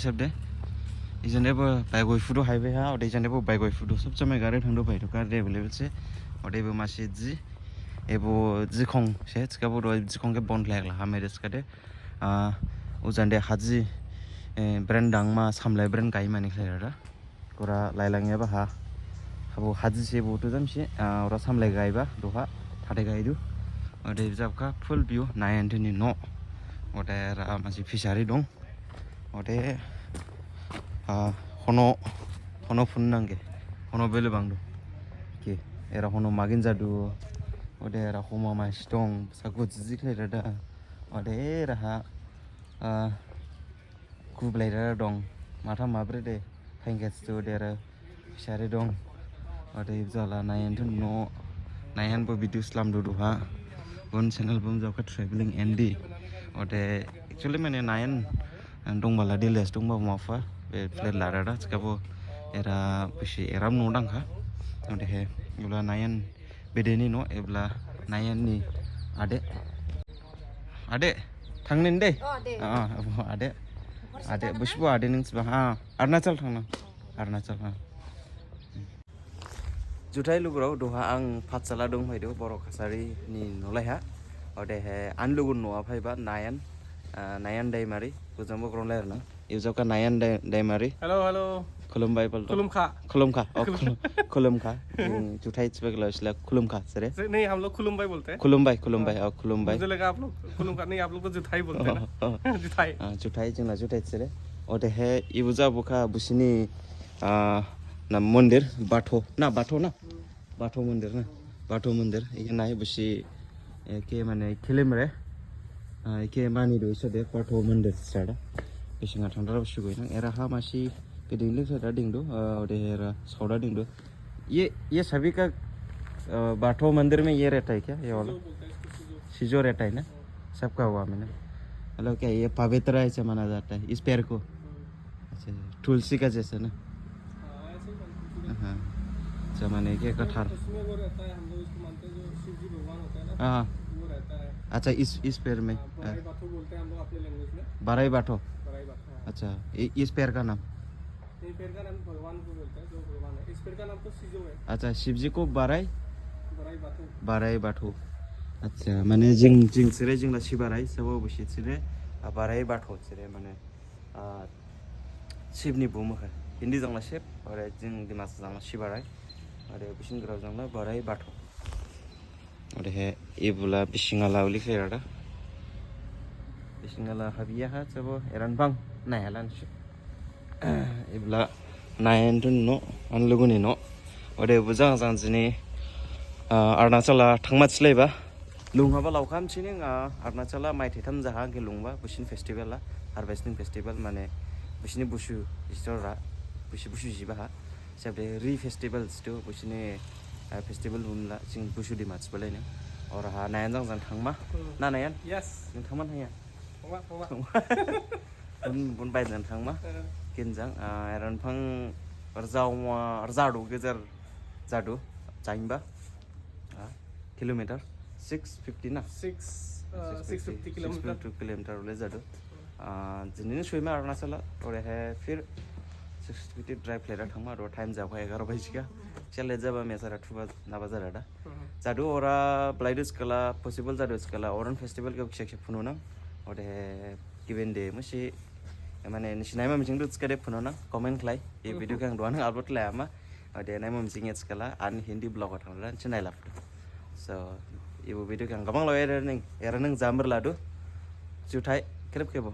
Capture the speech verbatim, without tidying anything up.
Sabde. Ijande bo baigoi phudu highway ha, ode ijande bo baigoi phudu. Sob somai gari thangdu phaidu, gari available se. Ode bo masi ji, ebo jikhong se, thikhabo do jikhong khe bon khlaikla, hamai de thikhade. Ah, ujande haji, eh, brand dangma, samlai brand gaimani khlairada. Kura lailangyaba ha. Habo haji se bo tu jamsi, ah, ora samlai gaiba, doha, thade gaidu. Ode bijabkha full view, Nayan ni no. Ode ra masi fishery dong. Ode, ah, hono, hono phun nangge, hono bele bangdu. Ke, era hono magin jadu, ode era homa ma sitong, sago jiji khlai dada. Ode era ha, ah, kublai dada dong, matha mabre de, thank you to dera. Sari dong. Ode ibjala Nayan thun no. Nayan bo video slam dudu ha. Bon channel bum jauka traveling N D. Ode actually mane Nayan, eh, dongbala diles dongba mafa. Be flat lara da. Thikhabo era bisi eram no dangkha. Ode he. Ibla Nayan bedeni no. Ibla Nayan ni ade. Ade. Thangnin de. Oh, ade. Ah, ah, ade. Ade. Busbo ade ning sibang. Ah, Arunachal thangna. Arunachal ha. Juthai lugurao, duha ang Pathsala dong phaidu, Borok Kachari ni nolai ha. Odehe, an lugu noa phaiba, Nayan, ah, Nayan Daimari, bujangbo gronlai rna. Ibjabkha Nayan Dai-, Daimari. Hello, hello. Khulumbai bol. Khulumkha. Khulumkha. Oh, khulum-, khulumkha. Hmm, juthai sibak lo sila khulumkha, sere. नहीं, हम लोग खुलुम भाई बोलते हैं। Khulumbai, khulumbai, हाँ। Oh, khulumbai। मुझे लगा आप लोग खुलुम का, नहीं, आप लोग तो जुथाई बोलते हैं ना। Oh, oh। जुथाई। Ah, juthai, jingla juthai sere. Odehe, ibujabkha, busini, ah, na mondir, batho, na batho na? Batho mondir na? Batho mondir. Iye nai busi, eh, ke mane khilim re. Ah, ke mani do iso de batho mondir sada. Bisinga thangdara busi goi nang. Era ha masi geding ling sada dingdu, ah, odehe era sauda dingdu. ये, ये सभी का, अ, बाथो मंदिर में ये रहता है क्या, ये वाला? सिजो बोलते हैं इसको, सिजो। सिजो रहता है ना? हाँ। सबका हुआ में ना? मतलब क्या, ये पवित्र ऐसे माना जाता है, इस पेड़ को? हाँ। अच्छा, तुलसी का जैसे ना? हाँ, ऐसे ही मानते हैं। हाँ। अच्छा, माने क्या, कथार? उसमें वो रहता है, हम लोग इसको मानते हैं, जो शिव जी भगवान होते हैं ना, हाँ। वो रहता है। अच्छा, इस, इस पेड़ में? हाँ, बराई हाँ। बाथो बोलते हैं हम लोग अपने लैंग्वेज में। बराई बाथो? बराई बाथो, हाँ। अच्छा, इ-, इस पेड़ का नाम? ये पेड़ का नाम भगवान को बोलते हैं, जो भगवान है। इस पेड़ का नाम तो सिजो है। अच्छा, शिव जी को बाराई? बाराई बाथो। बाराई बाथो। अच्छा, माने जिं, जिं सिरे जिंला सिबाराई, सबो बुसि सिरे, आ, बाराई बाथो सिरे, माने, आ, शिव नि बुमु है। हिंदी जंगला शिव, और जिं दिमासा जंगला सिबाराई, और बिसिं ग्राव जंगला बाराई Bathou. Odehe, ibula bisingala uli khairada. Bisingala habiya ha, sabo, eran bang, nayalan si. Ibula, nayan thun no, an luguni no. Ode, bujang jang jini, ah, Arunachala thangmat slaiba. Lunghaba laokham sining, ah, Arunachala mai thetham jaha, ge lungba, busin festival la, harvesting festival, mane, busini busu, istora, busi busu jiba ha. Sabde Ri festivals tu, busini, eh, festival bumla, jing busu di mats balai ni. Or ha nayan jang jang thangma. Hmm. Na nayan? Yes. Jing thangma thangya? Thangma, thangma. Bun, bun bai jang thangma. Eh. Kin jang, ah, eran phang rjau ma, rjadu gejer jadu, chainba. Ah, kilometer six fifty na? Six, uh, six fifty kilometer. Six fifty kilometer ule jadu. Ah, jinini suima Arunachala, odehe phir six fifty drive lera thangma, aro time jaba egaro bajika. Chale jaba mesara thuba naba jara da. Mhm. Jadu ora blaidu skala, possible jadu skala, oran festival ke kisa kisa phunu nang. Odehe given day musi, mane nisi naima mijing du skade phunu nang, comment khlai. Ye video khe ang duha nang upload lai ama. Ode naima mijing skala, an Hindi blog thang dan channel up. So, ibu video khe ang gabang lo era ning, era ning jamber ladu. Juthai, krep kebo.